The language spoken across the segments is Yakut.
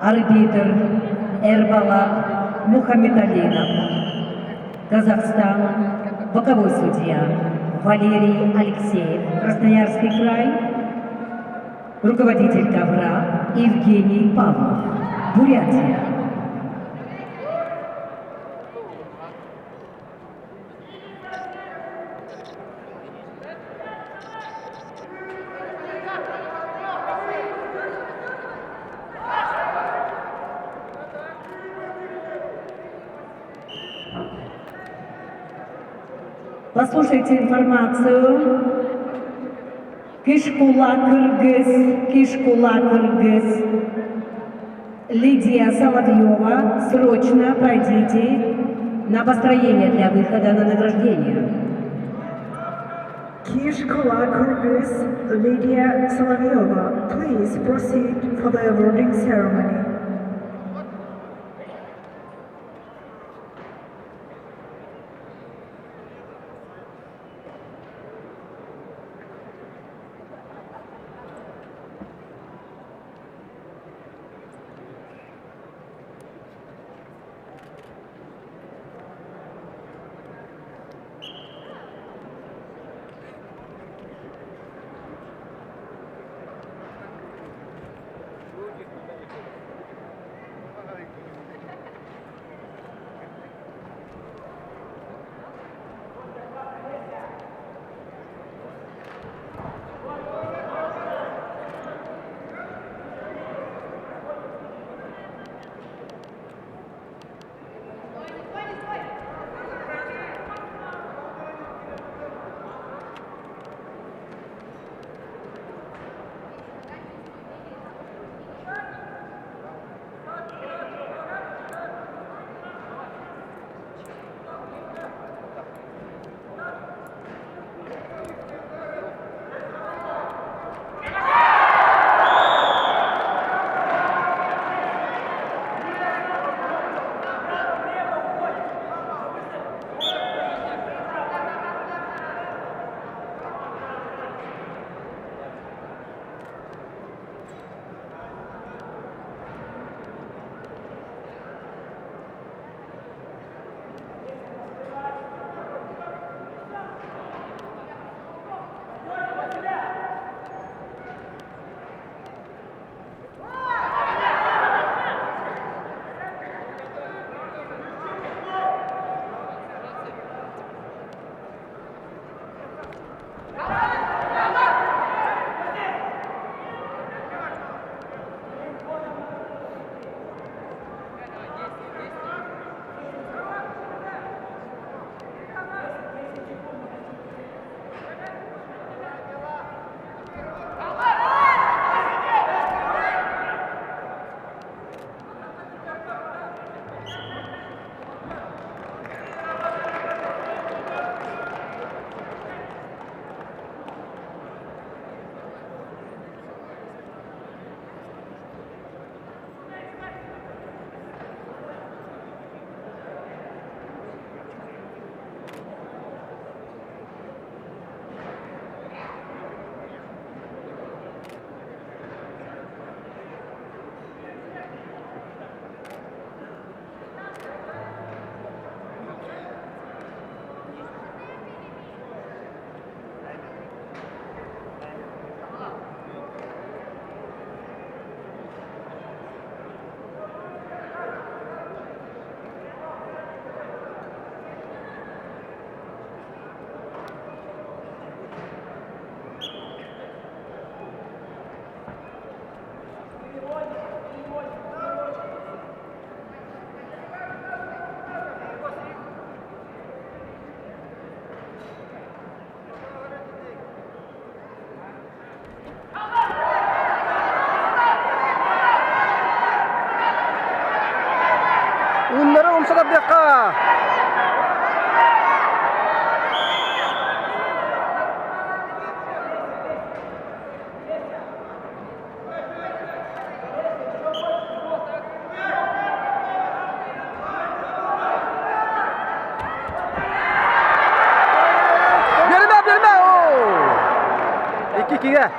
Арбитр Эрбалат Мухаметалинов. Казахстан. Боковой судья Валерий Алексеев, Красноярский край. Руководитель ковра Евгений Павлов, Бурятия. Послушайте информацию. Кишкула Кыргыз, Кишкула Кыргыз. Лидия Соловьева, срочно пройдите на построение для выхода на награждение. Kishkula Kyrgyz Lydia Solovyova, please proceed for the awarding ceremony. Ууннары умса тардыахха! Берме, берме! Икки-иккиге.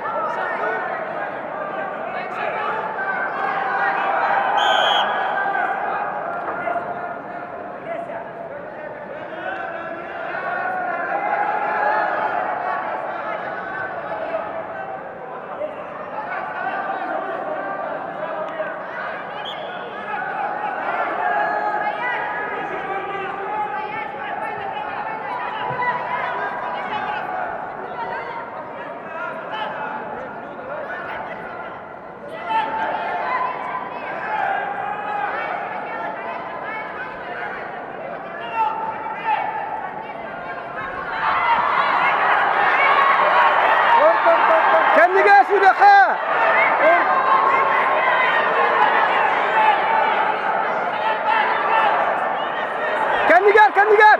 Кэннигэр, кэннигэр!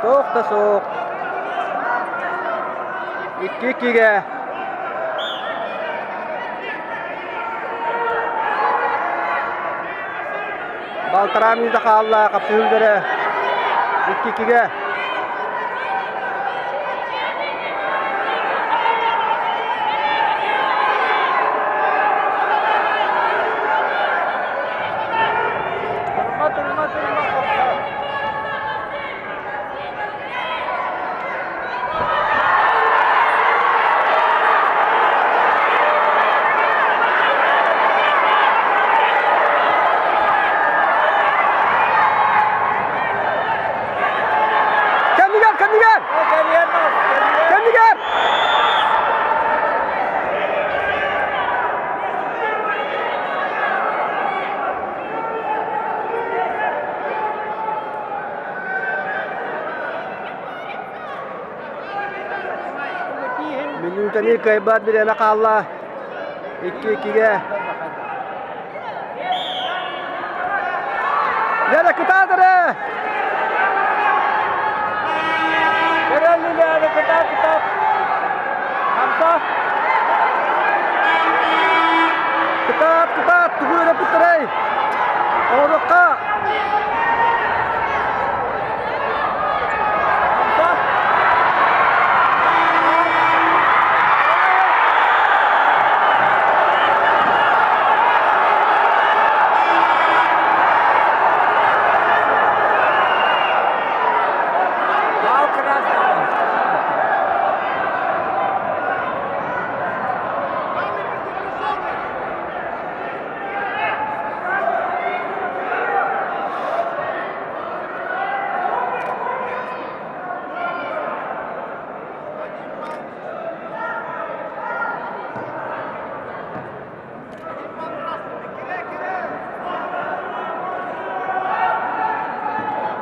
Туох да суох. Икки-иккигэ. Балтараа мүнүүтэ хаалла, хапсыһыылары икки-иккигэ. Турма, турма, турма, хапса. Кэннигэр, кэннигэр! Кэннигэр! Мүнүүтэни кыайбат бириэмэ хаалла. Икки-иккигэ. Лена кытаат эрэ! Кэрэл Лилиана кытаат кытаат. Хамса. Кытаат, кытаат, тугу эрэ бүттэрэй! Оҕорукка! Хамса.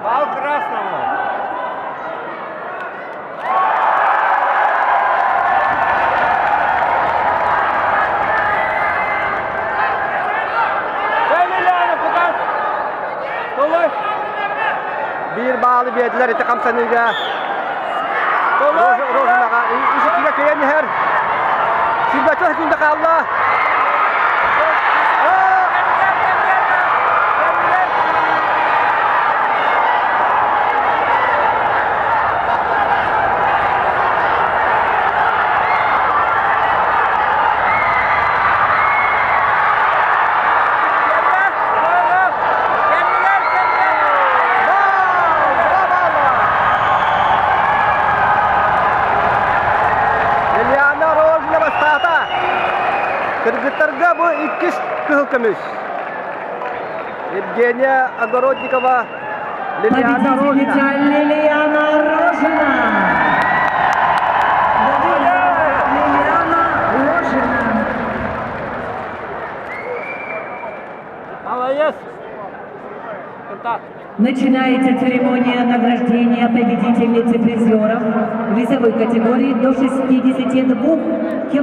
Бал красного. Бал красному. Эй, Лилиана, куда? Толуй. Биир баалы биэрдилэр ити хамсаныыга. Толуй. Рожинаҕа үс иккигэ кыайан иһэр. Сүүрбэччэ секунда хаалла. Лилиана Рожина бастаата. Кыргыттарга бу иккис кыһыл көмүс. Евгения Огородникова, Лилиана Рожина. Победительница Лилиана Рожина. Лилиана Рожина. Молодец. Кытаат. Начинается церемония награждения победительницы призеров весовой категории до 62 килограммов.